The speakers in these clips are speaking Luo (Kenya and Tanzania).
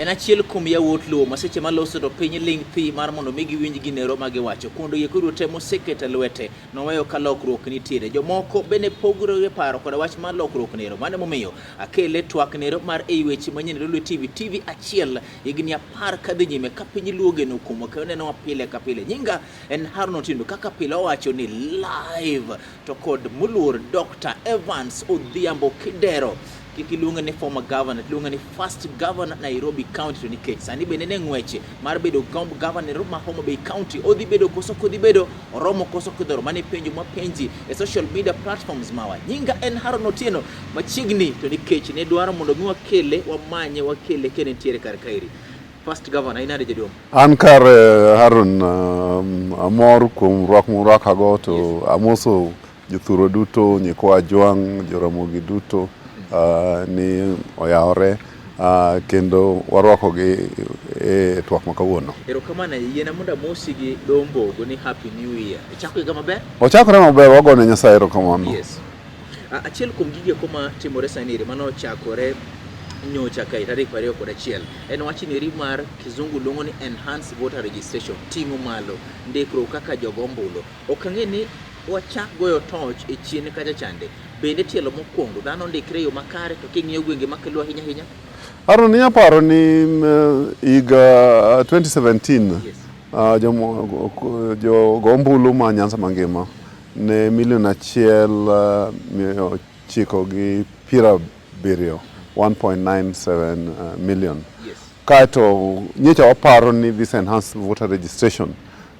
En achiel kuom yawuot Luo ma seche maloso to piny ling' thi mar mondo mi giwinj ginero ma giwacho. Kuondo yeko duto te moseketo e lwete noweyo ka lokruok nitiere. Jomoko bende pogore e paro koda wach mar lokruok nero. Mano emomiyo akele twak nero mar ei weche manyien Lolwe TV, TV achiel higni 10 kadhi nyime ka piny Luo geno kuomwa kendo nenowa pile ka pile. Nyinga en Harun Otieno kaka pile owacho ni live to kod moluor Dr. Evans Odhiambo Kidero. Kik iluonge ni former governor, iluonge ni first governor Nairobi County to nikech sani bende ne ng'weche mar bedo governor ma Homa Bay County odhi bedo koso kodhi bedo oromo koso kidhoro mane penjo mapenji e social media platforms mawa. Nyinga en Haron Otieno machiegni to nikech ne dwaro mondo mi wakele wamanye wakele kene nitiere kar kaeri. First governor inade jaduong'? An kar Haron, amor kuom rwak murwakago to yes. Amoso jothuro duto, nyikwa Ajwang', Joramogi duto ni oyawore kendo warwakogi e twak ma kawuono. Erokamano yiena mondo amosi gi Dombogo ni Happy New Year. Ichako higa maber? Ochakore maber, wagone Nyasaye erokamano. Yes. Achiel kuom gige koma timore sani eri mano ochakore nyocha kae tarik 21 en wach ni mar kizungu luongo ni enhanced voter registration, ting'o malo ndikruok kaka jogo ombulu. Ok ang'e ni wachak goyo toch e chien kacha chande. Bende tielo mokwongo dhano ndikre e yo makare to king'iyo gwenge makelo ahinya ahinya? Aaron, inya paro ni higa 2017 yes. Jogo ombulu ma Nyanza mangima ne milion 1.970, 1.97 million. Yes. Kaeto nyocha waparo ni this enhanced voter registration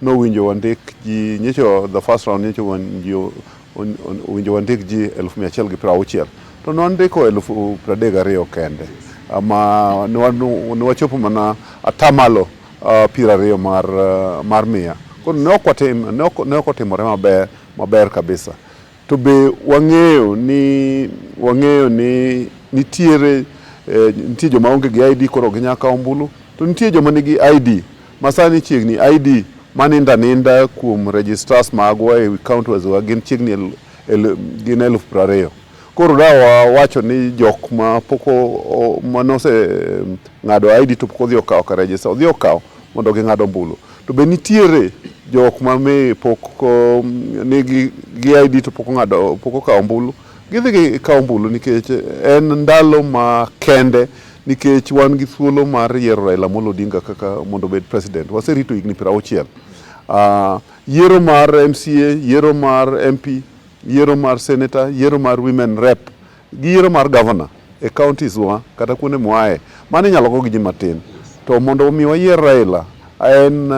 nowinjo wandik ji nyocha the first round nyocha owinjo wandik ji 160,000 to nwandiko 32,000 kende ma nwachopo mana atamalo 20 mar 100. Koro ne ok otimore maber maber kabisa. To be wang'eyo ni nitiere nitie joma onge gi ID koro ok ginyal kawo ombulu, to nitie joma nigi ID ma sani chiegni ID maninda ninda kuom registrars magwa e counties wa gin chiegni gin 20,000. Koro da wawacho ni jok ma pok manose ng'ado ID to pok odhi okawo ka register odhi okawo mondo ging'ad ombulu. To be nitiere jok ma me pok nigi gi ID to pok ong'ado pok okawo ombulu, gidhi gikawo ombulu nikech en ndalo ma kende nikech wan gi thuolo mar yiero Raila Amolo Odinga kaka mondo obed president. Waserito higni 60. Yiero mar MCA, yiero mar MP, yiero mar senator, yiero mar women rep gi yiero mar governor e counties wa kata kuonde mwae mano inyalo go gi ji matin. To mondo mi wayier Raila en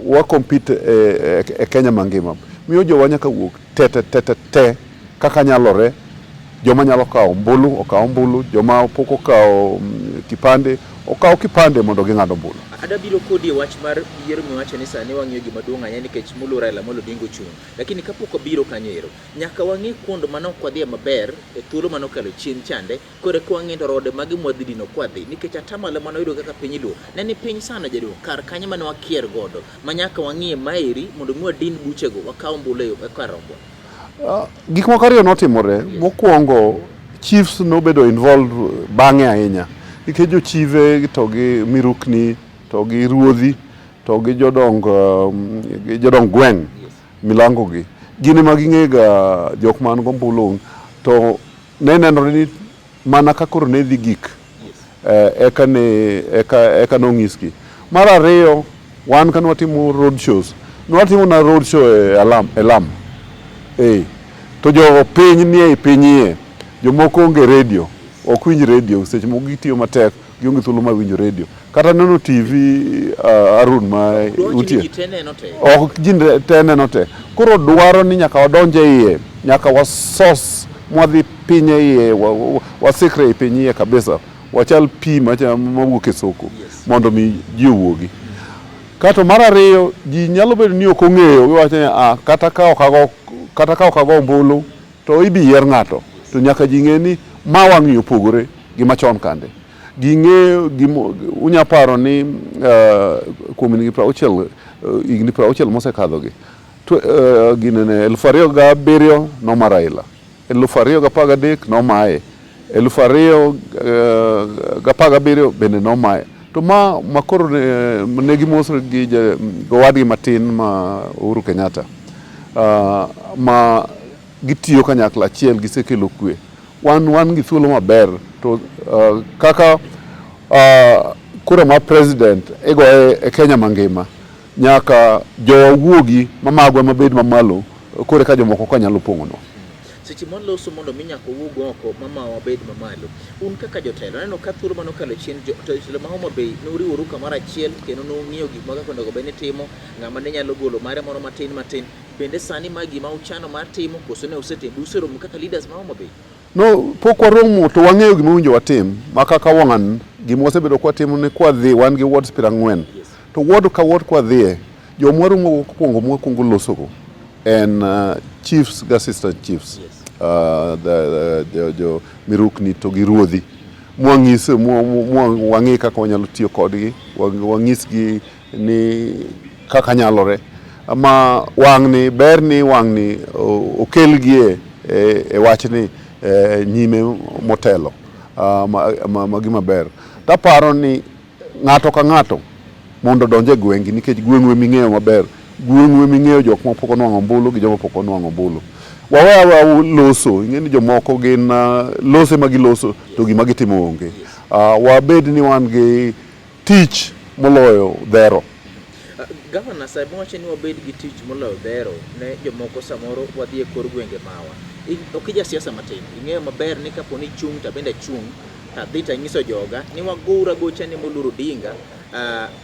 wa compete e Kenya mangima. Miyo jowa nyaka wuok te te te te te kaka nyalore. Joma nyalo kawo ombulu okaw ombulu, joma pok okawo kipande okaw kipande mondo ging'ad ombulu. Ada biro kodi e wach mar yiero miwacho ni sani wang'iyo gima duong' ahinya nikech moluor Raila Amolo Odinga ochung'. Lakini kapok wabiro kanyo ero, nyaka wang'i kuond mane ok wadhiye maber e thuolo mane okalo chien chande, koro eka wang'e to rode mage mwadhi dino kwadhi, nikech atamalo mane wayudo kaka piny Luo ne ni piny sana jaduong', kar kanyo mane wakier godo ma nyaka wang'iye maeri mondo mi wadin buchego wakaw ombulu e kar rombwa. Gik moko ariyo notimore. Yes. Mokwongo, chiefs nobedo involved bang'e ahinya nikech jochife to gi mirukni to gi ruodhi to gi jodong gweng' Yes. milango gi gin ema ging'ega jok man gombulu to ne nenore ni mana ka koro ne dhi gik Yes. Eka nong'isgi. Mar ariyo, wan ka nwatimo road shows, nwatimo na road show e alam, e lam. To jogo piny nie i piny iye, jomoko onge radio, ok winj radio, seche moko gitiyo matek, gionge thuolo mar winjo radio. Kata neno TV Arun ma utie. Ji te neno te. Ok ji te neno te. Koro dwaro ni nyaka wadonj e iye, nyaka wasos mwadhi piny e iye, wasikre e piny iye kabisa. Wachal pi mawuok e soko Yes. mondo mi ji owuogi. Kato mar ariyo, ji nyalo bedo ni ok ong'eyo, giwacho ni kata ka ok ago, kata ka ok ago ombulu to ibi yier ng'ato. To nyaka ji ng'e ni ma wang' opogore gi machon kande. Ging'eyo unya paro ni kuom higni 60, higni 60 mosekadho gi, ginene 2007 noma Raila, 2013 nomaye, 2017 bende nomaye. To ma makoro ne, ne gimosre gi gowadgi matin ma Uhuru Kenyatta ma gitiyo kanyakla achiel, gisekelo kwe. Wan wan gi thuolo maber to kaka kura mar president igoye e Kenya mangima, nyaka jowa wuogi mamagwa mabed mamalo kore ka jomoko ka nyalo pong'onwa. Seche mwaloso mondo mi nyaka owuog oko mama wabed mamalo. Un kaka jotelo, aneno ka thuolo mane okalo chien jotelo ma Homa Bay nuriworu kamoro achiel kendo nung'iyo gik moko kaka onego bed ni timo, ng'ama ne nyalo golo mare moro matin matin. Bende sani ma gima uchano mar timo koso ne usetimo? Useromo kaka leaders ma Homa Bay? No, pok waromo to wang'eyo gima owinjo watim. Ma kaka wan, gima wasebedo kwatimo ni kwadhi, wan gi wards 40. Yes. To ward ka ward kwadhiye, joma waromo go mokwongo mwakwongo losogo en chiefs gi assistant chiefs. Yes. Jo mirukni to gi ruodhi. Mwang'is, wang'i kaka wanyalo tiyo kodgi, wang'isgi ni kaka nyalore. Ma wang'ni ber ni wang'ni okelgie e wachni nyime motelo ma gima ber. Taparo ni ng'ato ka ng'ato mondo odonj e gweng'gi nikech gweng'u ema ing'eyo maber. Gweng'u ema ing'eyo jok ma pok onwang'o ombulu gi joma pok onwang'o ombulu. Wawe aweya loso, ing'e ni jomoko gin loso ema giloso to gima gitimo onge. Wabed ni wan gi tich moloyo dhero. Gavana, sama wacho ni wabed gi tich moloyo dhero ne jomoko, samoro wadhi e kor gwenge mawa. Ok ija siasa matin, ing'eyo maber ni kapo ni ichung' to abende achung' to adhi to anyiso joga ni wagouru agocha ne moluor Odinga,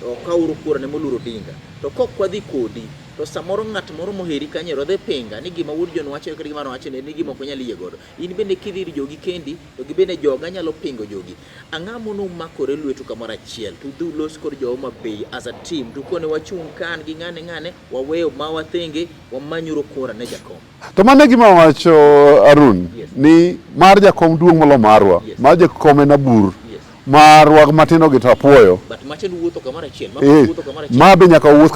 okawuru kura ne moluor Odinga. To kok wadhi kodi, to samoro ng'at moro moheri kanyo ero dhi pinga ni gima wuod John wacho kata gima nowacho ni gima ok onyal yie godo. In bende kidhi ir jogi kendi, to gibende joga nyalo pingo jogi. Ang'o mono umakore lwetu kamoro achiel to udhi ulos kod jo Homa Bay as a team to ukone wachung' kan gi ng'ane ng'ane, waweyo mawa thenge, wamanyuru kura ne jakom. To mano e gima wacho Arun, Yes. ni mar jakom duong' molo marwa. Yes. Mar jakom en abur. Yes. Marwa matindo gi to apuoyo. But macha wuotho kamoro achiel, ma wuotho kamoro achiel. Ma be nyaka wuoth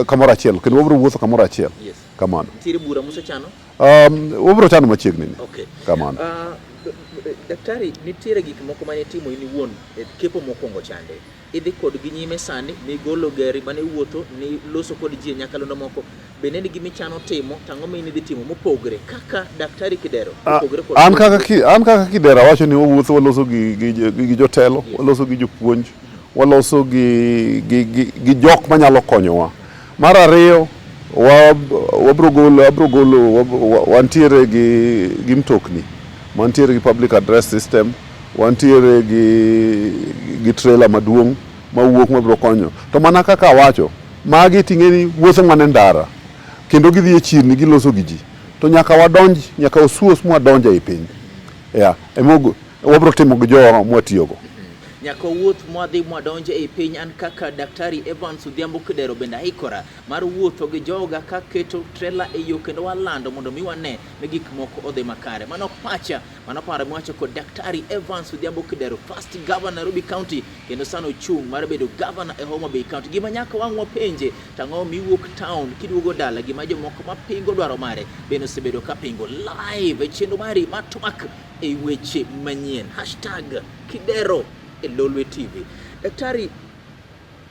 kamoro achiel, kendo wabiro wuotho kamoro achiel. Yes. Kamano. Nitiere bura musechano? Wabiro chano machiegni ni. Okay. Kamano. Daktari, nitiere gik moko mane itimo in iwuon e kepo mokwongo chande. Idhi kodgi nyime sani, nigolo gari mane wuotho, niloso kod ji e nyakalondo moko. Bende ni gima ichano timo, to ang'o ma in idhi timo mopogre kaka Daktari Kidero? Mopogre kod An kaka Kidero awacho ni wawuotho waloso gi jotelo, Yes. waloso gi jopuonj, waloso gi jok manyalo konyowa. Mar ariyo, wabro golo, abro golo, wantiere gi mtokni, wantiere gi public address system, wantiere gi trailer maduong' mawuok mabro konyo. To mana kaka awacho, magi ting'e ni wuotho mana e ndara, kendo gidhi e chirni giloso gi ji. To nyaka wadonj, nyaka osuos mwadonj ei piny. Yeah, emogo wabro timo gi jowa mwatiyogo. Nyaka wuoth mwadhi mwadonj ei piny. An kaka Daktari Evans Odhiambo Kidero bende aikora mar wuotho gi joga kaketo trailer e yo kendo walando mondo mi wane ni gik moko odhi makare. Mano pacha, mano paro miwacho kod Daktari Evans Odhiambo Kidero, first governor Nairobi County, kendo sani ochung' mar bedo governor e Homa Bay County. Gima nyaka wang' wapenje, tang'o miwuok town kiduogo dala, gima jomoko mapingo dwaro mare bende osebedo ka pingo live e chenro mari mar twak e weche manyien. Hashtag Kidero e Lolwe TV. Daktari,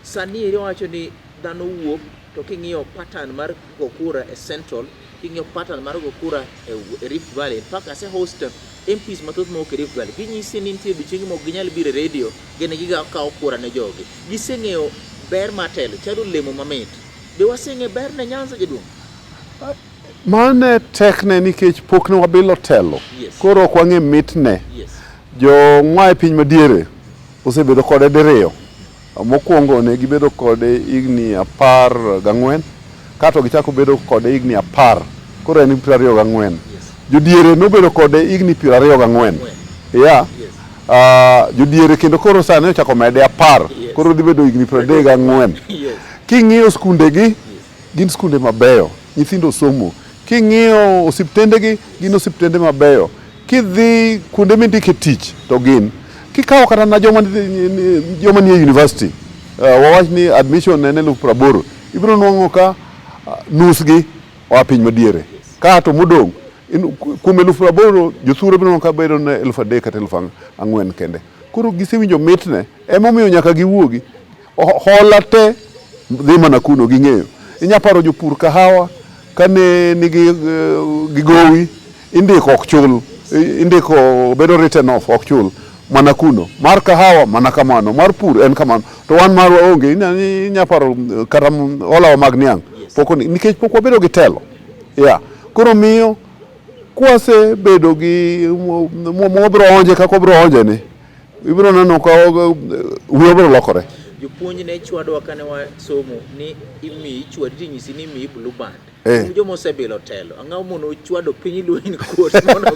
sani eri wacho ni dhano wuok to king'iyo pattern mar go kura e Central, king'iyo pattern mar go kura e Rift Valley, in fact ase host MPs mathoth mawuok e Rift Valley, ginyisi ni nitie odiochienge mok ginyal biro e radio, gin gikawo kura ne jogi. Giseng'eyo ber mar telo, chalo olemo mamit. Be waseng'eyo ber ne Nyanza jaduong'? Mane tekne nikech pok ne wabilo telo. Yes. Koro ok wang'e mitne. Yes. Jo moa e piny madiere osebedo kode diriyo. Mokwongo ne gibedo kode higni 14, kato gichako bedo kode higni 10, koro en 24. Yes. Jodiere nobedo kode higni 24. Yeah. Yes. Jodiere kendo koro sani ochako mede 10, Yes. koro dhi bedo higni 34. Yes. King'iyo skundegi, Yes. gin skunde mabeyo, nyithindo somo. King'iyo osiptendegi, gin osiptende mabeyo. Kidhi kuonde mindike tich to gin. Kikawo kata na joma nie university, wawach ni admission en 80,000, ibiro nwang'o ka nusgi oa piny madiere. Ka to modong' kuom 80,000 jothuro biro nwang'o ka bedo ne 3,000 kata 4,000 kende. Koro gisewinjo mitne, emomiyo nyaka giwuogi. Hola te dhi mana kuno ging'eyo. Inya paro jopur kahawa kane nigi gi gowi indiko ok chul, indiko bedo written off ok chul mana kuno. Mar kahawa mana kamano, mar pur en kamano. To wan marwa onge, inya paro kata holawa mag niang' pok nikech pok wabedo gi telo. Yeah. Koro miyo kwasebedo gi mwabiro onje kaka wabiro onje ni ibiro neno ka wiwa biro lokore. Jopuonj ne chwadowa kane wasomo ni imiyi chwadi tinyisi ni imiyi blue band. Eh. Un joma osebilo telo, ang'o mono chwado piny iluongo ni kuot mondo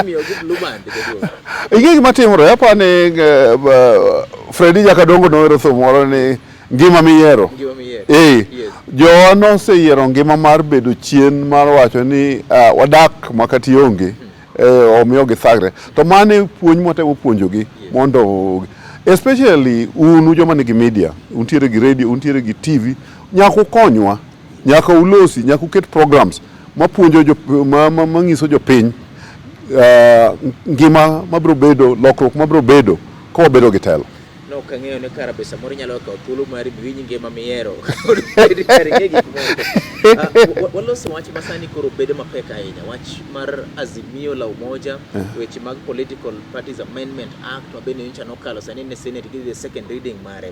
imiyogi blue band jaduong'? Ing'e gima timore, apa ni Fredi Jakadongo nohero thum moro ni ngima miyiero. Ngima miyiero. Eh, Yes. jowa noseyiero ngima mar bedo chien mar wacho ni wadak makati onge omiyo githagre. To mano e puonj mwatemo puonjogi mondo especially unu joma nigi media, untiere gi radio, untiere gi TV, nyaka ukonywa, nyaka ulosi, nyaka uket programs mapuonjo jo, manyiso jopiny ngima mabiro bedo, lokruok mabiro bedo ka wabedo gi telo. Ne ok ang'eyo ni kara be samoro inyalo kawo thuolo mari miwinj ngima mihero. Kar ing'e gik moko. Waloso wach ma sani koro bedo mapek ahinya, wach mar Azimio la Umoja, weche mag Political Parties Amendment Act ma bende nyocha nokalo sani en e Senate gidhi e second reading mare.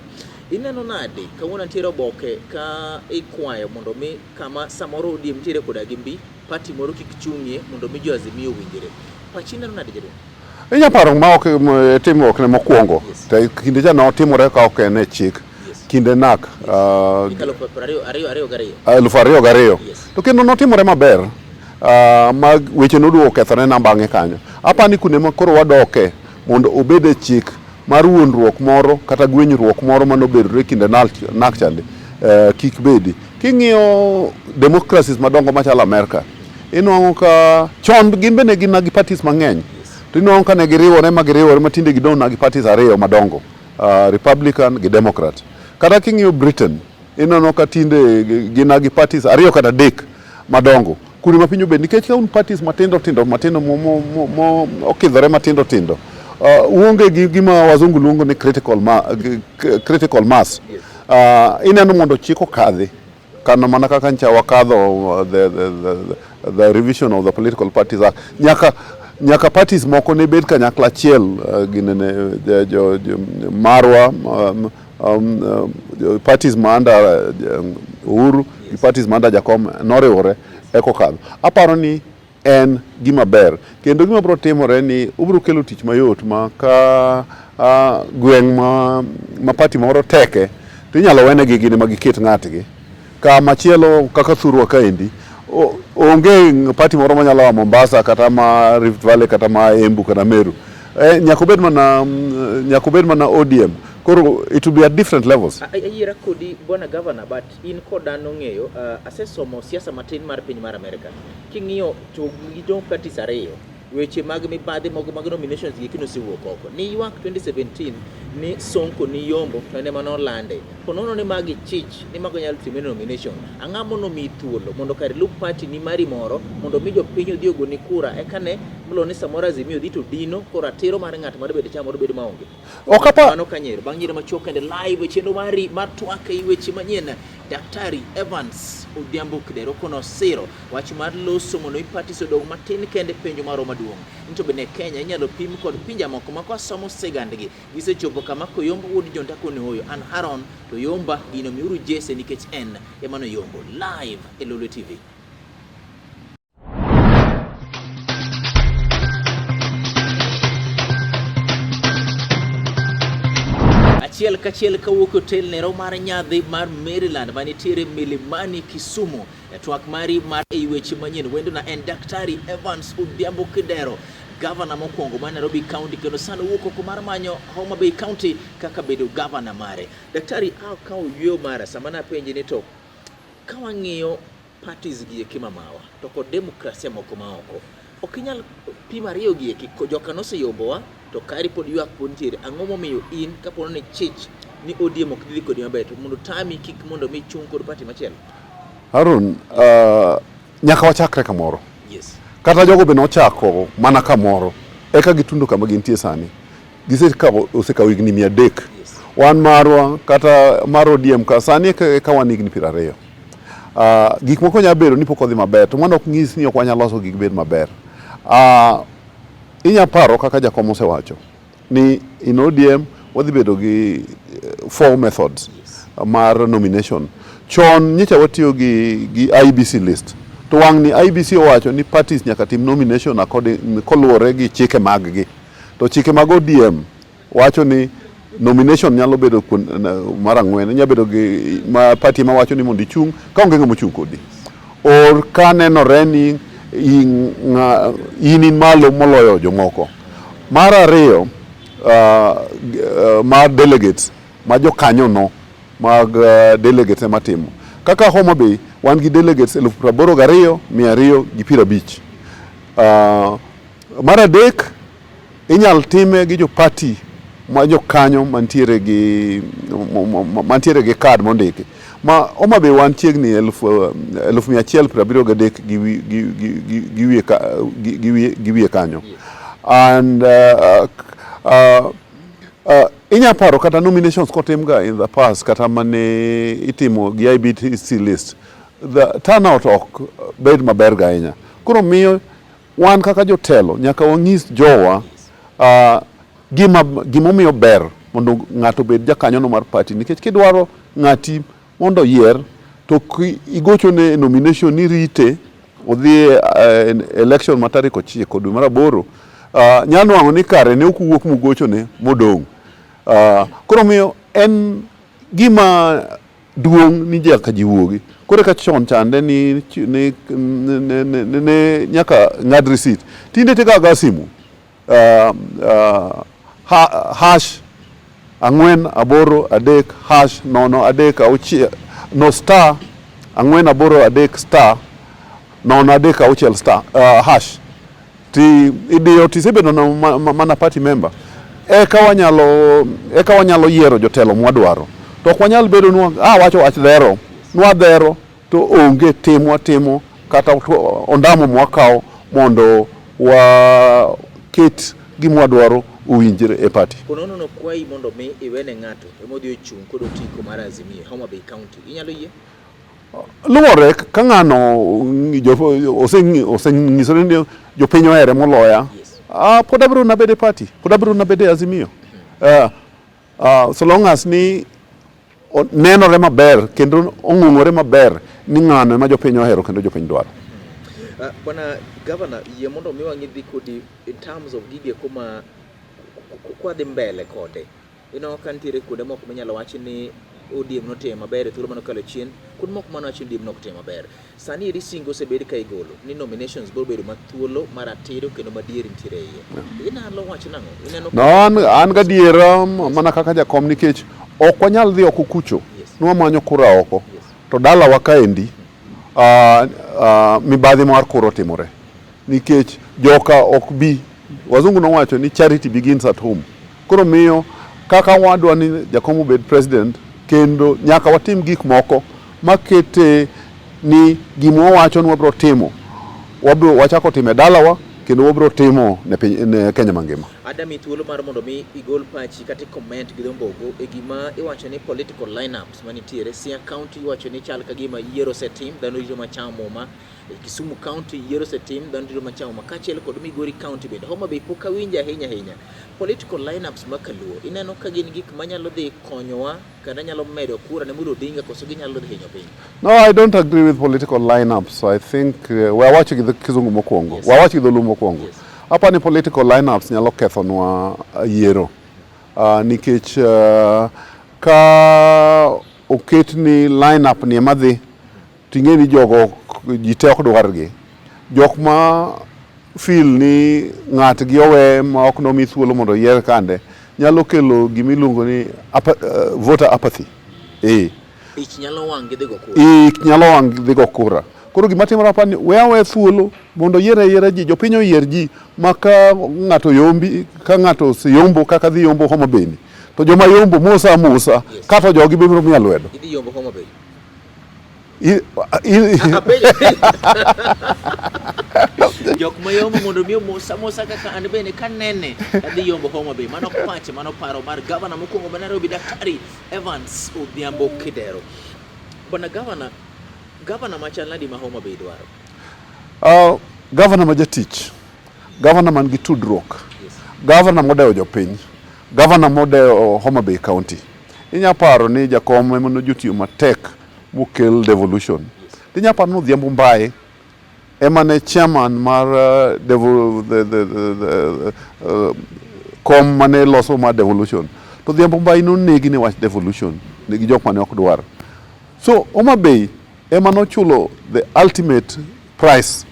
Ineno nade kawuono nitiere oboke ka ikwayo mondo mi kama samoro ODM nitiere koda gi mbi, party moro kik chung'ie mondo mi jo Azimio owinjre. Pachi neno nade jaduong'? Inya paro ma ok timruok ne mokwongo. Yes. To kinde cha notimore ka ok en e chik. Yes. Kinde NAC. Ikalo 22. 2002. Yes. To kendo notimore maber. Ma weche noduogo okethore na bang'e kanyo. Apani kuonde ma koro wadoke mondo obed e chik mar wuondruok moro kata gwenyruok moro manobedore kinde NAC chande kik bedi. King'iyo democracies madongo machalo Amerka, inwang'o ka chon gin bende gin gi parties mang'eny. To inwang'o ka ne giriwore ma giriwore ma tinde gidong' na gi parties ariyo madongo, Republican gi Democrat. Kata king'iyo Britain, ineno ka tinde gin gi parties ariyo kata adek madongo. Kuonde ma piny obed nikech ka un parties matindo tindo matindo mo okidhore matindo tindo, uonge gi gima wazungu luongo ni critical mass. Yes. Ineno mondo chik okadhi kana mana kaka ncha wakadho the revision of the Political Parties Act, nyaka parties moko ne bed kanyakla achiel, ginene jo marwa, parties ma under Uhuru gi parties ma under Jakom noriwore eko kadho. Aparo ni en gima ber kendo gima biro timore ni obiro kelo tich mayot ma ka gweng' ma party moro teke to inyalo wenegi gin ema giket ng'atgi. Ka machielo kaka thurwa kaendi onge party moro manyalo a Mombasa kata ma Rift Valley kata ma Embu kata Meru. Nyaka obed mana ODM. Koro it will be at different levels. Ayiera kodi bwana governor, but in kod dhano ng'eyo, asesomo siasa matin mar piny mar Amerika. King'iyo to gi jo parties ariyo, weche mag mibadhi moko mag nominations gi kinosewuok oko. Ni ywak 2017 ni Sonko ni yombo to en ema nolande. Ponono ni magi chich ni mago nyalo timre nomination. Ang'o mondo mi thuolo mondo kar iluw party ni mari moro mondo mi jopiny odhi ogoni kura eka ne mlo ni samoro Azimio dhi to dino koro ratiro mar ng'at mar bedo chama moro bedo maonge. Ok apa Mano kanyero bang' yiero machuok kende live e chenro mari mar twak e weche manyien. Daktari Evans Odhiambo Kidero kono siro wach mar loso mondo mi parties odong' matin kende penjo maro maduong'. Ni to bende Kenya inyalo pim kod pinje moko ma kwasomo sigandgi gisechopo kama koyomb wuod John Takoni Oyo an Haron to yomba gino miuru Jesse nikech en ema noyombo live e Lolwe TV. Achiel kachiel kawuok e otel nero mar nyadhi mar Maryland manitiere Milimani Kisumu. E twak mari mar ei weche manyien wendona en Daktari Evans Odhiambo Kidero, gavana mokwongo mar Nairobi County kendo sani owuok oko mar manyo Homa Bay County kaka bedo gavana mare. Daktari, akawo yweyo mara sama napenji ni to ka wang'iyo parties gi eki mamawa to kod demokrasia moko ma oko ok inyal pimo ariyo gi eki joka noseyombowa to kari pod ywak pod nitiere. Ang'o momiyo in kapo ni chich ni ODM ok dhi kodi maber to mondo tami kik mondo mi chung' kod party machielo? Harun, nyaka wachakre kamoro. Yes. Kata jogo be nochako mana kamoro eka gitundo kama gintie sani. Gisekawo osekawo higni 300. Yes. Wan marwa kata mar ODM ka sani eka wan higni 20. Gik moko nyalo bedo ni pok odhi maber to mano ok nyis ni ok wanyal loso gik bed maber. Inya paro kaka jakom osewacho ni in ODM wadhi bedo gi four methods mar nomination. Chon nyocha watiyo gi IEBC list to wang' ni IEBC owacho ni parties nyaka tim nomination according koluwore gi chike mag gi. To chike mag ODM wacho ni nomination nyalo bedo mar ang'wen, inyalo bedo gi ma party ema wacho ni mondo ichung' ka onge ng'ama ochung' kodi. Or ka nenore ni in in malo moloyo jomoko. Mar ariyo, mar delegates ma jokanyono mag delegates ema timo. Kaka Homa Bay wan gi delegates 82,250. Mar adek, inyal time gi jo party ma jokanyo mantiere gi card mondiki. Ma Homa Bay wan chiegni 173,000 gi wiye kanyo. And inya paro kata nominations kotim ga in the past kata mane itimo gi IEBC list, the turnout ok bed maber ga ahinya. Koro miyo wan kaka jotelo nyaka wanyis jowa gima gimomiyo ber mondo ng'ato obed jakanyono mar party, nikech kidwaro ng'ati mondo oyier to igochone nomination ni rite odhi e election ma tarik 9 dwe mar 8, nyalo nwang'o ni kare ne ok uwuok mugochone modong'. Koro miyo en gima duong' ni nyaka ji wuogi. Koro eka chon chande ni nyaka ng'ad receipt. Tinde tigo agoya simu hash 483 hash 036, no, star 483 star 036 star hash ti idiyo tisebedo na mana party member, eka wanyalo yiero jotelo mwadwaro. To ok wanyal bedo ni wacho wach dhero nwadhero to onge timwa timo kata ondamo mwakawo mondo waket gima wadwaro owinjre e party. Konono nokwayi mondo mi iwene ng'ato emodhi ochung' kod otiko mar Azimio Homa Bay County. Inyalo yie? Luwore ka ng'ano osenyisore ni jopiny ohere moloya. Pod abiro nabed e party, pod abiro nabed e Azimio. So long as ni nenore maber kendo ong'ong'ore maber ni ng'ano ema jopiny ohero kendo jopiny dwaro. Bwana Governor, yie mondo mi wang'i dhi kodi in terms of gige kuma kwadhi mbele kode. Ineno ka nitiere kuonde moko minyalo wach ni ODM notimo maber e thuolo manokalo chien, kuonde moko mane wach ni ODM nok timo maber. Sani eri singo osebed ka igolo ni nominations biro bedo mathuolo, maratiro kendo madier nitiere e iye. Inyalo wacho nang'o? Ineno No, an gadiera mana kaka jakom, nikech ok wanyal dhi oko kucho nwamanyo kura oko to dalawa kaendi mibadhi mar kura otimore nikech joka ok bi. Wazungu nowacho ni charity begins at home. Koro miyo kaka wadwa ni jakom obed president kendo nyaka watim gik moko makete ni gima wawacho ni wabiro timo, wabiro wachako timo e dalawa kendo wabiro timo ne piny, ne Kenya mangima. Adami thuolo mar mondo mi igol pachi kata i comment gi dho mbogo e gima iwacho ni political lineups manitiere. Siaya County iwacho ni chal ka gima yiero osetim, dhano rito machamo muma. E Kisumu County yiero osetim, dhano rito machamo muma. Kaachiel kod Migori County bende. Homa Bay pok awinjo ahinya ahinya. Political lineups ma kaluo, ineno ka gin gik manyalo dhi konyowa kata nyalo medo kura ne Mulu Odinga koso ginyalo dhi hinyo piny? No, I don't agree with political lineups. I think we awach gi kizungu mokwongo. Wawach gi dholuo mokwongo. Apa ni political lineups nyalo kethonwa yiero. Nikech ka oket ni lineup ni ema dhi, ting'e ni jogo ji te ok dwargi. Jok ma feel ni ng'atgi owe ma ok nomi thuolo mondo oyier kande nyalo kelo gimiluongo ni voter apathy. Ich nyalo wang' gi dhi go kura. Ich nyalo wang' dhi go kura. Koro gima timore apa ni we awe thuolo mondo oyier ayiera ji, jopiny oyier ji ma ka ng'ato yombi, ka ng'ato oseyombo kaka dhi yombo Homa Bay ni, to joma yombo mosa amosa kata jogi be biro miya lwedo. Idhi yombo Homa Bay. Jok mayombo mondo mi omosa mosa kaka an bende kanene adhi yombo Homa Bay. Mano pache, mano paro mar gavana mokwongo ma Nairobi, Daktari Evans Odhiambo Kidero. Bwana gavana, gavana machal nadi ma Homa Bay dwaro? Gavana ma jatich, gavana man gi tudruok, gavana modewo jopiny, gavana modewo Homa Bay County. Inya paro ni jakom ema nojotiyo matek mokel devolution. Inya paro ni Odhiambo Mbaye ema ne chairman mar kom mane loso mar devolution. To Odhiambo Mbaye nonegi ne wach devolution nigi jok mane ok dwar. So Homa Bay ema nochulo the ultimate price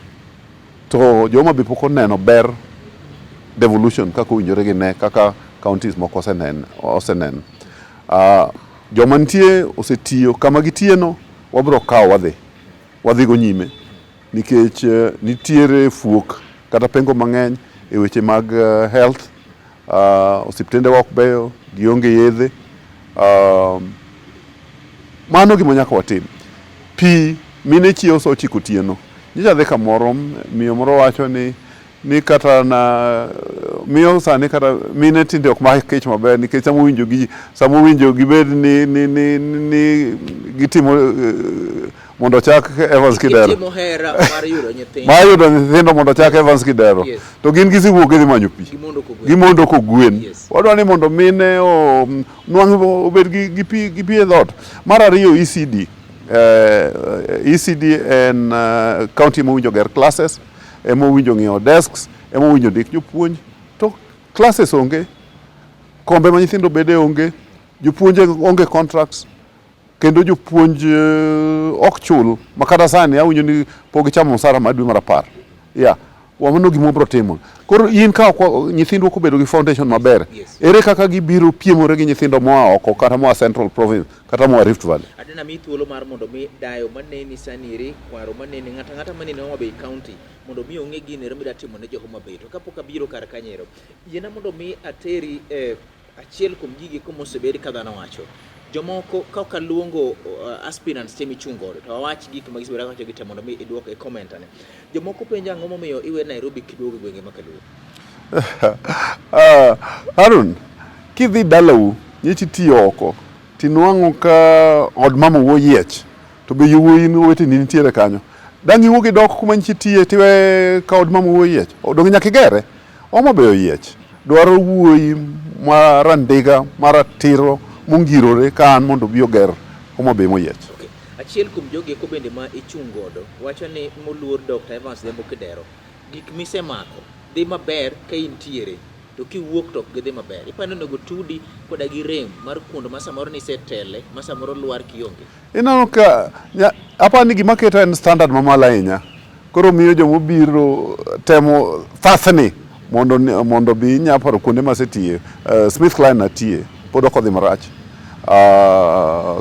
to jo Homa Bay pok oneno ber devolution kaka owinjore gine kaka counties moko osenen. Joma nitie osetiyo kama gitiye no, wabiro kawo wadhi go nyime nikech nitiere fuok kata pengo mang'eny e weche mag health. Osiptende wa ok beyo, gionge yedhe. Mano gima nyaka watim. Pi mine chiewo sa 9 otieno. Nyocha adhi kamoro, miyo moro wacho ni kata na miyo sani kata mine tinde ok mak kech maber nikech sama owinjo gibed ni gitimo mondo ochak Evans Kidero. Gitimo hera mar yudo nyithindo. Mar yudo nyithindo mondo ochak Evans Kidero. To gin gisewuok gidhi manyo pi. Gimondo kogwen. Gimondo kogwen. Wadwa ni mondo mine nwang' obed gi pi e dhoot. Mar ariyo ECD. ECD en county mowinjo ger classes, ema owinjo ng'iewo desks, ema owinjo ndik jopuonj, to classes onge, kombe ma nyithindo bede onge, jopuonje onge contracts, kendo jopuonj ok chul ma kata sani awinjo ni pok gichamo msara mar dwe mar 10. Yeah. Wamano gima wabiro timo. Koro in ka ok nyithindwa ok obedo gi foundation maber, ere kaka gibiro piemore gi nyithindo moa oko kata moa Central Province kata moa Rift Valley? Adena mi thuolo mar mondo mi dayo maneni sani eri, kwaro maneni, ng'ato ang'ata maneni Homa Bay County mondo mi ong'e gino ero midwa timo ne jo Homa Bay. To kapok abiro kar kanyero, yiena mondo mi ateri achiel kuom gigi mosebed ka dhano wacho. Jomoko ka ok aluongo aspirants te michung' godo to awach gik ma gisebedo kawacho gi te mondo mi iduok e comment ane. Jomoko penjo ang'o momiyo iwe Nairobi kiduogo e gwenge ma Kaluo? Harun, kidhi dalau nyocha itiyo oko tinwang'o ka od mama oyiech to be yawuoyi weteni nitiere kanyo. Dang' iwuog idok kuma nyocha itiye tiwe ka od mama oyiech? Donge nyaka igere? Homa Bay oyiech. Dwaro wuoyi ma randiga maratiro mongirore ka an mondo obi oger Homa Bay moyiech. Okay. Achiel kuom jogi eko bende ma ichung' godo wacho ni moluor Dr. Evans Odhiambo Kidero, gik misemako dhi maber ka intiere to kiwuok to ok gidhi maber. Iparo ni onego tudi koda gi rem mar kuond ma samoro nisetele ma samoro lwar kionge. Ineno ka aparo ni gima keto en standard mamalo ahinya. Koro miyo jomobiro temo thasni mondo bi inya paro kuonde masetiye. Smith Kline natiye, pod ok odhi marach.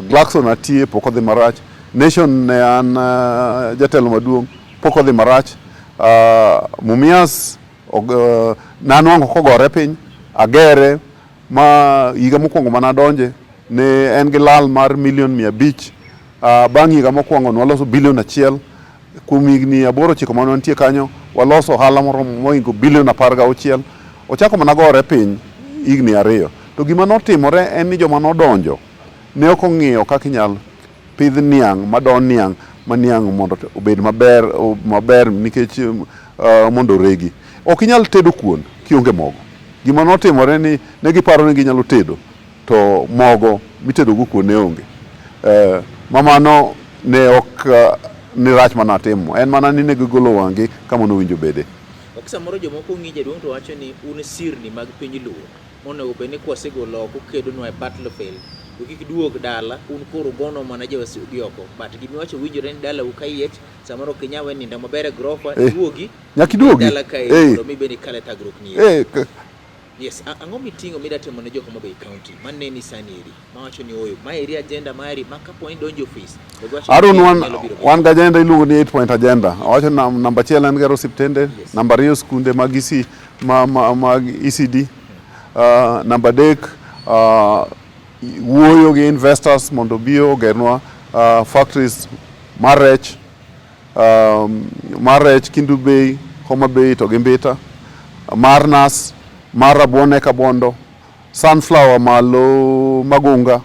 Glaxo natiye, pok odhi marach. Nation ne an jatelo maduong', pok odhi marach. Mumias nanwang'o kogore piny, agere ma higa mokwongo manadonje ne en gi lal mar milion 500. Bang' higa mokwongo nwaloso bilion 1. Kuom higni 8 9 mane wantie kanyo, waloso ohala moromo mohingo bilion 16. Ochako mana gore piny higni 2. To gima notimore en ni joma nodonjo ne ok ong'iyo kaka inyal pidh niang' mado niang' ma niang' mondo obed maber nikech mondo oregi. Ok inyal tedo kuon kionge mogo. Gima notimore ni ne giparo ni ginyalo tedo to mogo mitedogo kuon ne onge. Ma mano ne ok ni rach mana timo, en mana ni ne gigolo wang'gi kama nowinjo bede. Ok samoro jomoko ng'i jaduong' to wacho ni un sirni mag piny Luo monego bed ni kwasegolo oko kedonwa e battlefield to kik duog dala un koro ugono mana jowasigu gi oko, but gimiwacho winjore ni dalau ka yiech samoro ok inyal we nindo maber e grofa, iduogi Nyaka iduogi. dala kae mondo mi bende ikal e thagruok ni. Yes, ang'o miting'o mida timo ne jo Homa Bay County maneni sani eri mawacho ni oyo ma eri agenda mari ma kapo ni donjo ofis to giwacho ni Harun, nyalo biro wan gi agenda iluongo ni 8 point agenda. Awacho namba 1 en gero osiptende, namba 2 skunde mag EC, mag ECD. Namba 3 wuoyo gi investors mondo obi ogernwa factories. Mar rech, mar rech Kindu Bay, Homa Bay to gi Mbita, mar nas, mar rabuon e Kabondo, sunflower malo Magunga,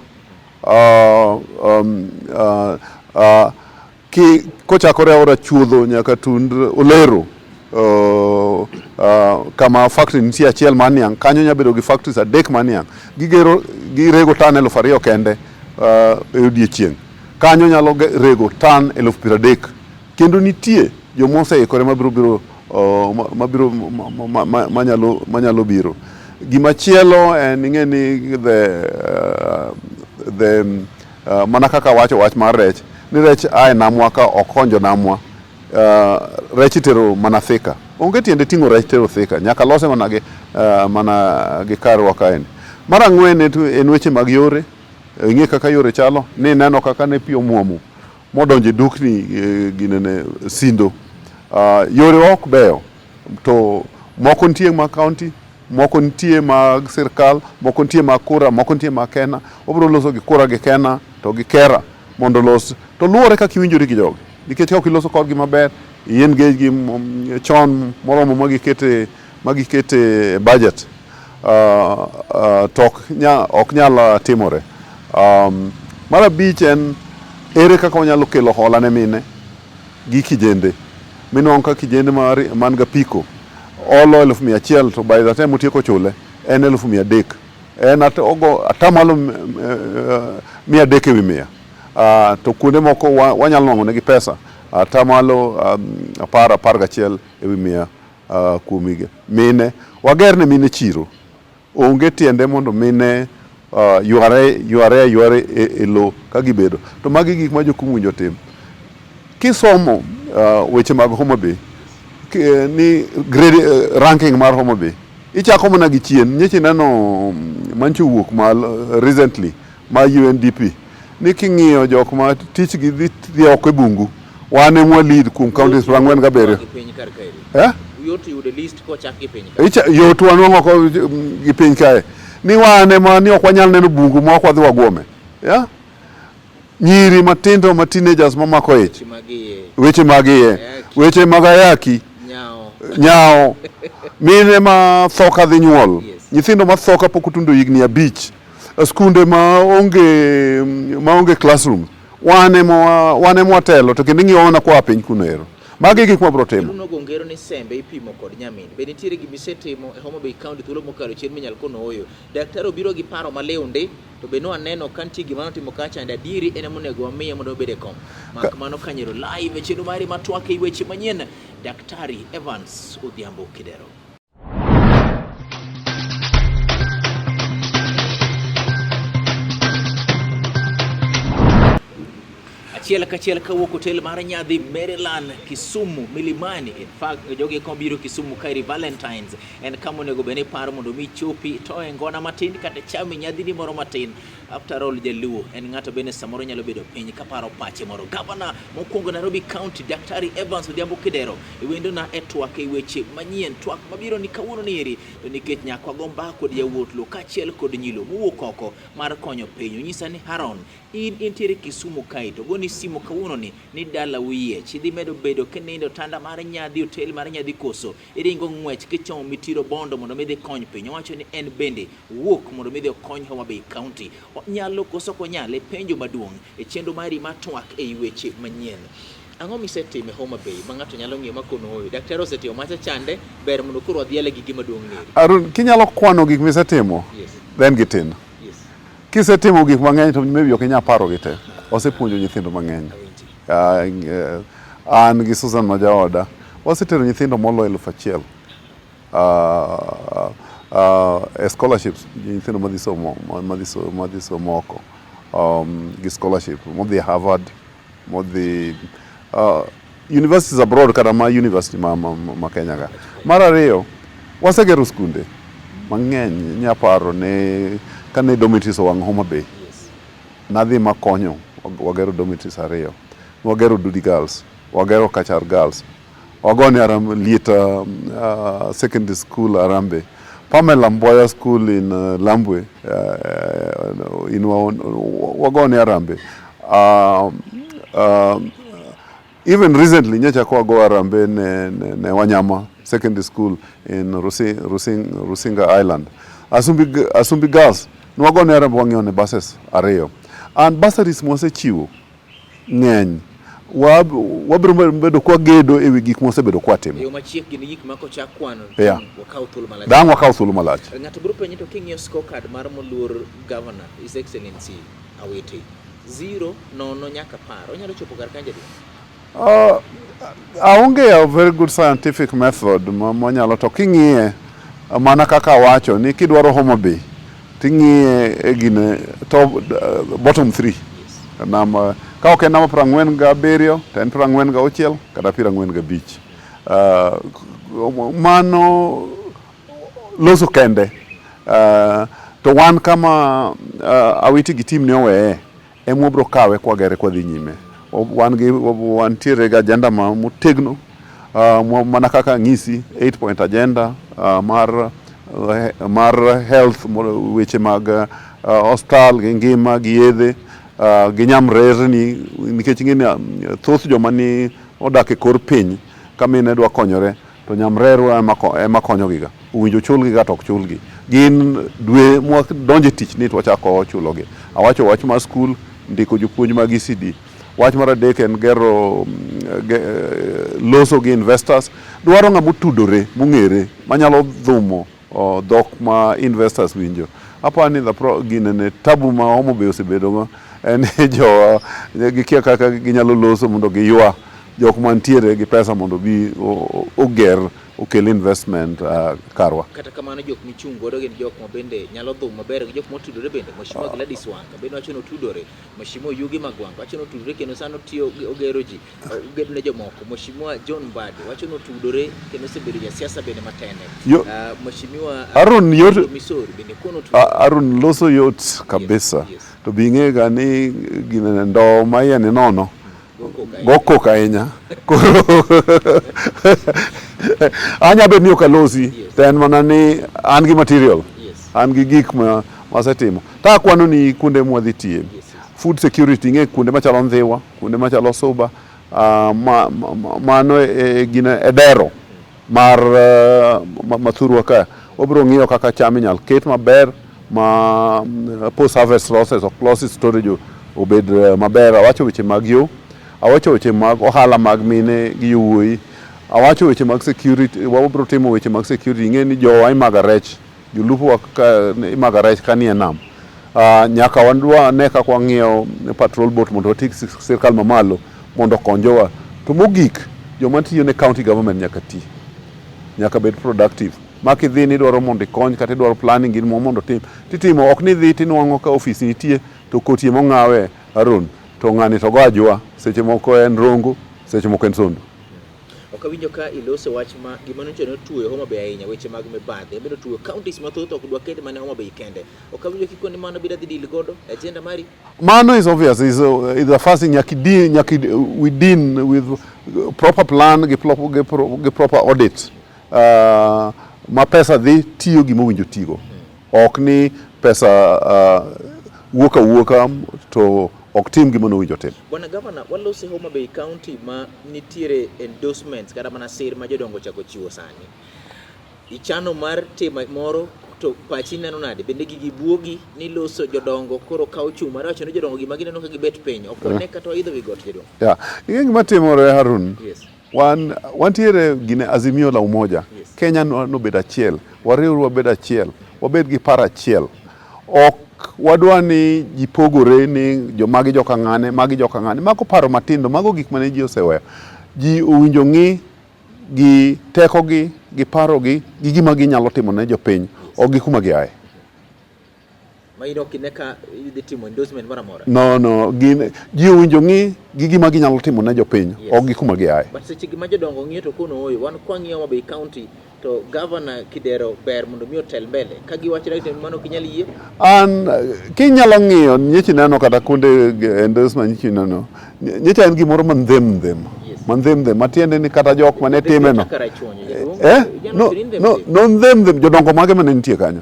ki kochakore aora chuodho nyaka tund Olero kama factory nitie achiel mar niang' kanyo nyalo bedo gi factories adek mar niang' gigero girego tan 2000 kende e odiechieng' kanyo nyalo rego tan 30,000 kendo nitie joma oseikore mabiro biro mabiro manyalo manyalo biro. Gimachielo en ing'e ni the mana kaka wacho wach mar rech ni rech ae namwa ka ok konjo namwa rech itero mana Thika. Onge tiende ting'o rech tero Thika, nyaka lose mana gi mana gi karwa kaendi. Mar ang'wen en weche mag yore, ing'e kaka yore chalo, ni neno kaka ne pi omuomo modonjo e dukni ginene Sindo. Yore ok beyo to moko nitie mag county, moko nitie mag sirkal, moko nitie mag kura, moko nitie mag kena. Wabiro loso gi kura gi kena to gi kera mondo olos to luwore kaka iwinjori gi jogi nikech ka ok iloso kodgi maber i engage gi chon moromo ma gikete budget to ok nyal timore. Mar abich en ere kaka wanyalo kelo hola ne mine gi kijende minwang'o ka kijende man ga piko olo 100,000 to by the time otieko chule en 300,000 en ogo atamalo 300 ewi 100. To kuonde moko wanyalo nwang'o negi pesa atamalo 10 11 ewi 100 kuom higa. Mine wager ne mine chiro onge tiende mondo mine yware yware yware e lo ka gibedo to magi gik ma jokum winjo tim. Kisomo weche mag Homa Bay ni grade ranking mar Homa Bay ichako mana gi chien nyocha ineno mancho wuok malo recently ma UNDP ni king'iyo jok ma tich gi dhi oko e bungu wan ema lead kuom counties 47. Yot yudo list kochak gi piny kae. Yot wanwang'o oko gi piny kae ni wan ema ni ok wanyal neno bungu ma ok wadhi wagwome. Yeah? Nyiri matindo ma teenagers mamako ich, weche mag iye, weche mag ayaki, nyao, mine ma tho ka dhi nyuol, nyithindo ma tho kapok otundo higni 5, skunde maonge classroom, wan ema watelo to kendo ing'iyo mana koa piny kuno ero. Magi gik mabiro timo. Nogo ngero ni sembe ipimo kod nyamin. Be nitiere gima isetimo e Homa Bay County thuolo mokalo chien minyal kono oyo? Daktari obiro gi paro maliw ndi to be nwaneno ka nitie gima notimo kacha and adieri en ema onego wamiye mondo obed e kom. Mak mano kanyero live e chenro mari ma twak e weche manyien. Daktari Evans Odhiambo Kidero. Achiel kachiel kawuok hotel mar Nyadhi Maryland, Kisumu, Milimani. In fact, jogi kobiro Kisumu kaeri Valentines en kama onego bed ni iparo mondo mi ichopi to e ngona matin kata chami nyadhini moro matin. After all, jaluo en ng'ato bende samoro nyalo bedo piny kaparo pache moro. Gavana mokwongo Nairobi County, Daktari Evans Odhiambo Kidero, iwendona e twak e weche manyien, twak mabiro ni kawuono ni eri to nikech nyaka wago mbaka kod yawuot luo kaachiel kod nyilo mowuok oko mar konyo piny. Onyisa ni Haron, in intiere Kisumu kae to goni simu kawuono ni ni dala uyiech idhi medo bedo kinindo otanda mar nyadhi hotel mar nyadhi koso iringo ng'wech kichomo Mitiro Bondo mondo mi idhi kony piny. Owacho ni en bende wuok mondo mi idhi okony Homa Bay County. Onyalo koso ok onyal e penjo maduong' e chenro mari mar twak ei weche manyien. Ang'o misetimo e Homa Bay ma ng'ato nyalo ng'iyo ma kono oyo? Daktari osetimo macha chande, ber mondo koro wadhiale gi gima duong' neri. Arun, kinyalo kwano gik misetimo, Yes. then gitin. Yes. Kisetimo gik mang'eny to maybe ok inyal parogi te. Wasepuonjo nyithindo mang'eny. An gi Susan ma jaoda, wasetero nyithindo moloyo 1000 e scholarships, nyithindo madhi somo madhi somo oko gi scholarship modhi Harvard, modhi universities abroad kata ma university ma Kenya ka. Mar ariyo, wasegero skunde mang'eny. Nyaparo ne kane dormitories owang' Homa Bay, nadhi makonyo wagero dormitories 2, wagero Dudi Girls, wagero Kachar Girls, wagone Lieta Secondary School Arambe, Pamela Mboya School in Lambwe, in wagone Arambe. Even recently nyocha kwa go harambee ne Wanyama Secondary School in Rusinga Island. Asumbi Girls nwagone harambee wang'iewo ne buses 2. And bursaries mwasechiwo ng'eny. Wabiro bedo kwagedo ewi gik mwasebedo kwatimo. E yo machiek gin gik ma kochak kwano wakaw thuolo malach. Dang' wakaw thuolo malach. Ng'ato biro penje to king'iyo scorecard mar moluor governor His Excellency Awiti 0 0 nyaka 10 onyalo chopo kar kanyo jaduong'? Aonge a very good scientific method manyalo to king'iye mana kaka awacho ni kidwaro Homa Bay ting'iye e gine top bottom 3. Namba ka ok en namba 47 to en 46 kata 45. Mano loso kende. To wan kama Awiti gi team ne oweye ema wabiro kawe kwagere kwadhi nyime. Wan gi wantiere gi agenda ma motegno mana kaka ng'isi 8 point agenda mar health, weche mag osiptal gi ngima gi yedhe gi nyamrerni nikech ing'e ni thoth joma ni odak e kor piny ka mine dwa konyore to nyamrerwa ema konyogiga. Owinjo chulgi kata ok chulgi. Gin dwe mwadonje tich ni to wachako chulogi. Awacho wach mar skul, ndiko jopuonj mag ECD. Wach mar adek en gero loso gi investors. Dwaro ng'ama otudore, mong'ere, manyalo dhumo dhok ma investors winjo. Aparo ni ginene tabu ma Homa Bay osebedogo en ni jowa gikia kaka ginyalo loso mondo giywa jok mantiere gi pesa mondo obi oger okel investment karwa. Kata kamano jok michung' godo gin jok ma bende nyalo dhum maber gi jok motudore bende. Mheshimiwa Gladys Wanga bende wacho ni otudore. Mheshimiwa Oyugi Magwanga wacho ni otudore kendo sani otiyo ogero ji, ogedo ne jomoko. Mheshimiwa John Mbadi wacho ni otudore kendo osebedo jasiasa bende matene. Mheshimiwa Aaron yot Misori bende kono otudore. Aaron loso yot kabisa. Yes. To bi ing'e ga ni ginene ndo ma iye ni nono. Go koko ahinya. Koro anya bet ni ok alosi to en mana ni an gi material. An gi gik ma wasetimo. To akwano ni kuonde mwadhi tiye. Food security ing'e kuonde machalo Ndhiwa, kuonde machalo Suba, mano e gine e dero mar mathurwa ka. Wabiro ng'iyo kaka cham inyal ket maber ma post harvest losses ok losses storage obed maber. Awacho weche mag yo, awacho weche mag ohala mag mine gi yowuoyi, awacho weche mag security, wabiro timo weche mag security. Ing'e ni jowa imaga rech, jolupo wa ka imaga rech ka nie nam. Nyaka wane kaka wang'iewo patrol boat mondo wati gi sirkal mamalo mondo okony jowa. To mogik, joma tiyo ne county government nyaka ti, nyaka bed productive. Ma kidhi ni idwaro mondo ikony kata idwaro planning gin mondo otim, titimo. Ok ni idhi tinwang'o ka ofis nitie to koti ema ong'awe Aaron, to ng'ani to go ajwa, seche moko en Rongo, seche moko en Sondu. Ok awinjo ka iloso wach ma gima nyocha notuoyo Homa Bay ahinya, weche mag mibadhi. Bende otuoyo counties mathoth, ok dwa ket mana Homa Bay kende. Ok awinjo kikoni mano biro dhi deal godo e agenda mari. Mano is obvious, is the first thing nyaka nyaka we deal with proper plan gi proper audit. Ma pesa dhi tiyo gima owinjo tigo. Ok ni pesa wuok awuoka to ok tim gima nowinjo tim. Bwana Gavana, walose Homa Bay County ma nitiere endorsements kata mana sir ma jodongo chako chiwo sani. Ichano mar timo moro to pachi neno nade? Bende gigi buogi ni loso jodongo koro kawo chung' mar wacho ni jodongo gima gineno ka gibet piny ok wane kata waidho wi got jaduong'. Yeah. Ing'e gima timore Harun? Yes. Wan wantiere gine Azimio la Umoja. Yes. Kenya nobed achiel, wariwre wabed achiel, wabed gi paro achiel. Ok wadwa ni ji pogore ni jomagi joka ng'ane, magi joka ng'ane. Mago paro matindo, mago gik mane ji oseweyo. Ji owinjo ng'i gi tekogi, gi parogi, gi gima ginyalo timo ne jopiny, ok gi kuma giaye. Ma in ok ine ka idhi timo endorsement moro amora? No, no, gin ji owinjo ng'i gi gima ginyalo timo ne jopiny, ok gi kuma giaye. But seche gima jodongo ng'iyo to kono oyo, wan kwang'iyo Homa Bay County to Governor Kidero ber mondo mi otel mbele. Ka giwacho ni mano ok inyal yie? An kinyalo ng'iyo nyichi neno kata kuonde endorsement nyichi neno. Nyicha en gimoro ma ndhem ndhem. Ma ndhem ndhem, matiende ni kata jok mane time no. No, no, no ndhem ndhem, jodongo mage mane nitie kanyo.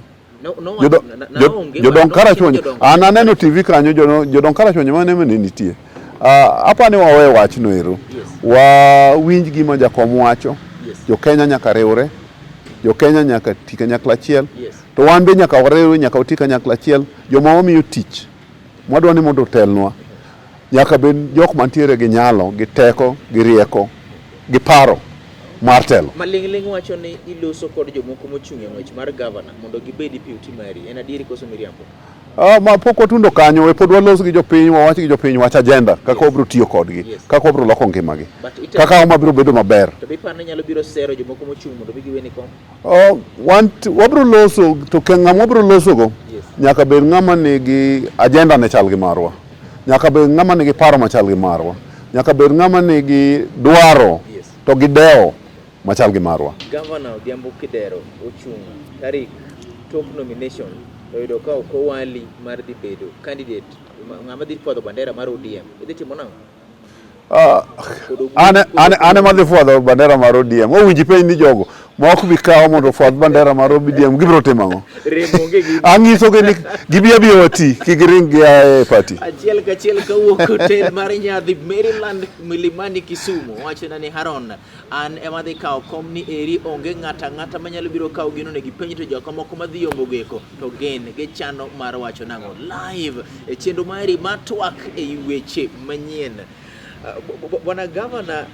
Jodong Karachuonyo, an aneno TV kanyo, jodong Karachuonyo mane mane nitie. Apa ni wawe wachno ero. Wawinj gima jakom wacho. Yes. Jo-Kenya nyaka riwre. Jo-Kenya nyaka ti kanyakla achiel. Yes. To wan be nyaka wariwre, nyaka wati kanyakla achiel. Joma wamiyo tich, mwadwa ni mondo otelnwa, nyaka bed jok mantiere gi nyalo, gi teko, gi rieko, gi paro mar telo. Maling'ling' wacho ni iloso kod jomoko mochung' e ng'wech mar gavana mondo gibed deputy mari. En adieri koso miriambo? Ma pok watundo kanyo, we pod walos gi jopiny, wawach gi jopiny wach agenda kaka wabiro tiyo kodgi, Yes. kaka wabiro loko ngimagi, But ite- kaka Homa biro bedo maber. To be iparo ni nyalo biro sero jomoko mochung' mondo mi giweni kom? Wabiro loso to ke ng'ama wabiro losogo Yes. nyaka bed ng'ama nigi agenda ne chal gi marwa, nyaka bed ng'ama nigi paro machal gi marwa, nyaka bed ng'ama nigi dwaro Yes. to gi dewo machal gi marwa. Gavana Odhiambo Kidero ochung' tarik tok nomination to oyudo ka ok owali mar dhi bedo candidate ng'ama dhi fwadho bandera mar ODM. Idhi timo nang'o? An ema dhi fwadho bandera mar ODM. Owinji penj ni jogo ma ok bi kawo mondo ofwadh bandera mar ODM gibiro timo ang'o? Rem onge gi Ang'isogi ni gibi abiya wati, kik giring gia e party. Achiel kachiel kawuok hotel mar Nyadhi Maryland Milimani Kisumu wachona ni Haron an ema dhi kawo kom ni eri onge ng'ata ang'ata manyalo biro kawo gino ne gipenj to jok moko madhi yombo geko to gin gichano mar wacho nang'o live e chenro mari mar twak e weche manyien. Bwana Gavana,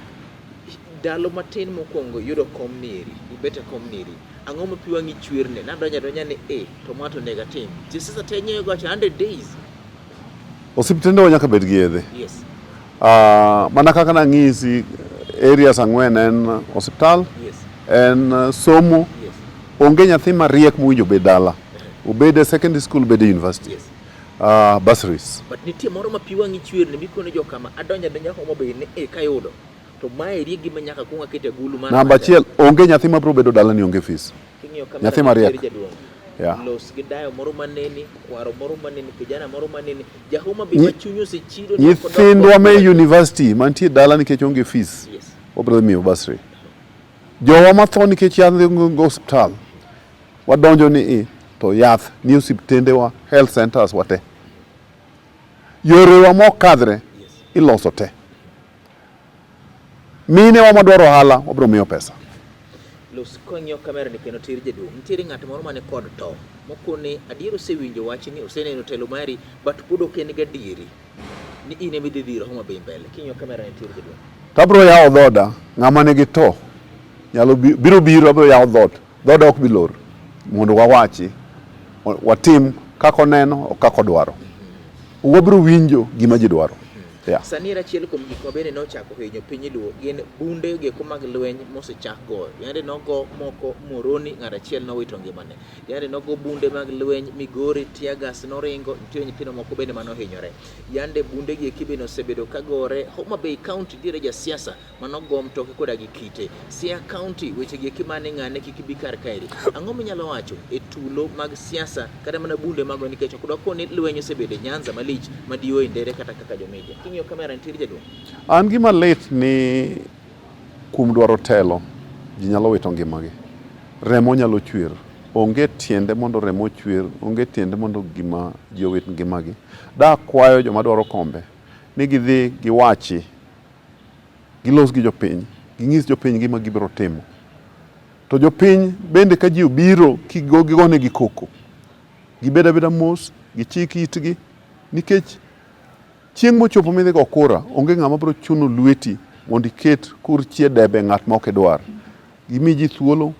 ndalo matin mokwongo yudo kom ni eri, ibet e kom ni eri, ang'o ma pi wang'i chwerne? Nadonjo adonja ni e to ma to onego atim. Josiasa te nyeyo gocho 100 days. Osiptendewa nyaka bed gi yedhe. Yes. Mana kaka nang'isi areas ang'wen en osiptal, Yes. en somo, Yes. onge nyathi mariek mowinjo bed dala. Obed e secondary school, obed e university. Yes. Bursaries. But nitie moro ma pi wang'i chwerne mikone jokama adonjo adonja Homa Bay ni e kayudo. To mae eri gima nyaka kuong aket e agulu mar Namba achiel, onge nyathi mabiro bedo dala ni onge fees. King'iyo kamera Nyathi mariek. nitiere jaduong'. Yeah. Los gi dayo moro maneni, kwaro moro maneni, kijana moro maneni, ja Homa Bay ma chunye osechido ni ok odok Nyithindwa me kod- university mantie dala nikech onge fees, Yes. wabiro miyo bursary. Jowa matho nikech yath onge osiptal, wadonjo ni i to yath ni osiptendewa, health centers wate. Yorewa mok kadhre Yes. iloso te. Minewa madwaro ohala wabiro miyo pesa. Los kong'iyo kamera ni kendo tir jaduong'. Nitiere ng'at moro mane kod to mokone adier osewinjo wachni, oseneno telo mari, but pod ok en gadieri ni in ema idhi dhiro Homa Bay mbele. King'iyo kamera ni tir jaduong'. To abiro yawo dhoda, ng'ama nigi to nyalo biro biro, abiro yawo dhoot, dhoda ok bi lor mondo wawachi, watim kaka oneno, ok kaka odwaro. Wabiro winjo gima ji dwaro. Yeah. Sani en achiel kuom gik ma bende nochako hinyo piny Luo gin bunde geko mag lweny mosechak goyo. Yande nogo moko Moroni, ng'at achiel nowito ngimane. Yande nogo bunde mag lweny Migori, tear gas noringo, nitie nyithindo moko bende manohinyore. Yande bunde gi eki bende osebedo ka gore. Homa Bay County nitiere jasiasa manogo mtoke koda gi kite. Siaya County weche gi eki mane ng'ane kik bi kar kaeri. Ang'o minyalo wacho e tulo mag siasa kata mana bunde mago nikech ok dwakon ni lweny osebedo e Nyanza malich madiyo e ndere kata kaka jomedia. King'iyo kamera nitiere jaduong'. An gima lit ni kuom dwaro telo ji nyalo wito ngimagi. Remo nyalo chwer. Onge tiende mondo remo ochwer, onge tiende mondo gima ji owit ngimagi. Da kwayo joma dwaro kombe ni gidhi giwachi, gilos gi jopiny, ginyis jopiny gima gibiro timo. To jopiny bende ka ji obiro gigonegi koko, gibed abeda mos, gichik itgi, nikech chieng' mochopo midhi go kura, onge ng'ama biro chuno lweti mondo iket kurchi e debe ng'at ma ok idwar. Gimi ji thuolo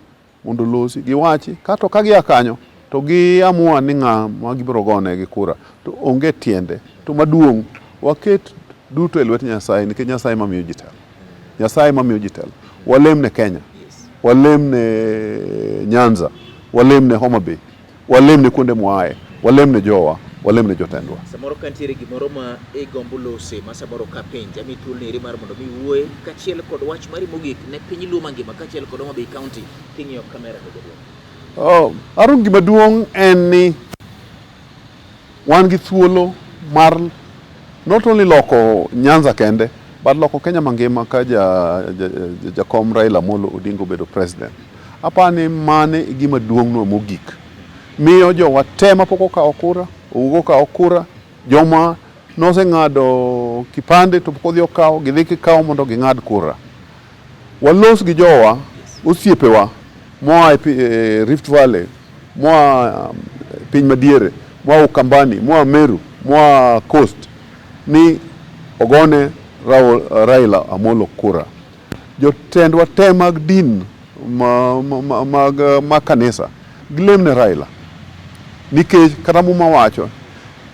mondo olosi, giwachi, kato ka gia kanyo to gi amua ni ng'a ma gibiro gonegi kura. To onge tiende. To maduong', waket duto e lwet Nyasaye nikech Nyasaye ema miyo ji telo. Nyasaye ema miyo ji telo. Walem ne Kenya, walem ne Nyanza, walem ne Homa Bay, walem ne kuonde mwaaye, walem ne jowa, walem ne jotendwa. Samoro ka nitiere gimoro ma igombo lose ma samoro ka penj, ami thuolo ni eri mar mondo mi iwuoye kaachiel kod wach mari mogik ne piny Luo mangima kaachiel kod Homa Bay County king'iyo kamera to jaduong'. Oh, Aaron, gima duong' en ni wan gi thuolo mar not only loko Nyanza kende, but loko Kenya mangima ka jakom Raila Amolo Odinga obedo president. Apani mane e gima duong'nwa mogik. Miyo jowa te mapok okawo kura, owuok okawo kura, joma noseng'ado kipande to pok odhi okawo, gidhi gikaw mondo ging'ad kura. Walos gi jowa, osiepewa moa e e Rift Valley, moa piny madiere, moa Ukambani, moa Meru, moa Coast ni ogone Raila Amolo kura. Jotendwa te mag din ma, ma, ma, mag, mag kanisa gilemne Raila nikech kata Muma wacho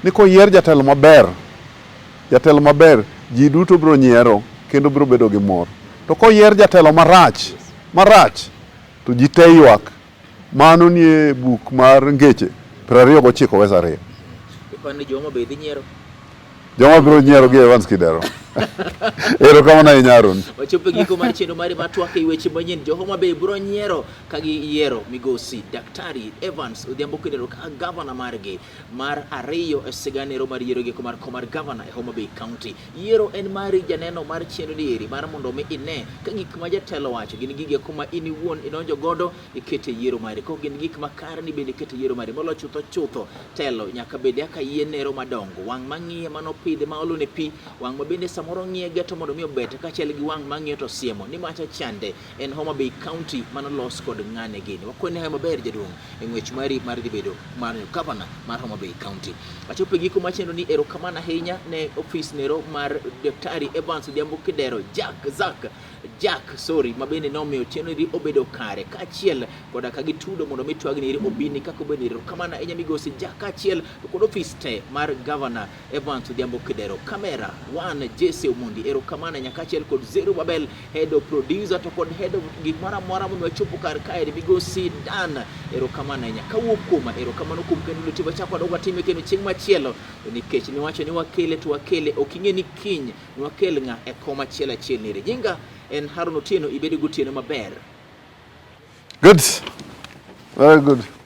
ni koyier jatelo maber, jatelo maber ji duto biro nyiero kendo biro bedo gi mor. To koyier jatelo marach, marach to ji te ywak. Mano nie buk mar Ngeche 29 wes 2. Iparo ni jo Homa Bay dhi nyiero? Joma biro nyiero gi Evans Kidero. Erokamano ahinya Aaron. Wachopo e giko mar chenro mari mar twak e weche manyien. Jo Homa Bay biro nyiero ka giyiero migosi Daktari Evans Odhiambo Kidero kaka gavana margi mar ariyo e siganero mar yiero giko mar kom mar gavana e Homa Bay County. Yiero en mari janeno mar chenro ni eri mar mondo mi ine ka gik ma jatelo wacho gin gige kuma in iwuon idonjo godo ikete yiero mari. Kok gin gik makare ni bende ikete yiero mari. Moloyo chutho chutho telo nyaka bed kaka yien nero madongo. Wang' mang'iye mano pidhe ma olone pi, wang' ma bende samoro ng'iye geto mondo mi obet kaachiel gi wang' mang'iyo to siemo ni macha chande en Homa Bay County mano los kod ng'ane gini. Wakoni hayo maber jaduong' e ng'wech mari mar dhi bedo mar gavana mar Homa Bay County. Achopo e giko mar chenro ni erokamano ahinya ne ofis nero mar Daktari Evans Odhiambo Kidero Jack Zack Jack sorry ma bende nomiyo chenro ni obedo kare kaachiel koda ka gitudo mondo mi twagni eri obini kaka obedo erokamano ahinya migosi Jack kaachiel kod ofis te mar gavana Evans Odhiambo Kidero. Kamera wan Jesse Omondi erokamano ahinya kaachiel kod Zerubabel head of producer to kod head of gik moro amora momiyo wachopo kar kae migosi Dan erokamano ahinya. Kawuok kuoma erokamano kuom kendo lweti wachako wadog watime kendo chieng' machielo nikech niwacho ni wakele to wakele ok ing'e ni kiny niwakel ng'a e kom achiel achiel nire. Nyinga en Haron Otieno, ibed gotieno maber. Good. Very good.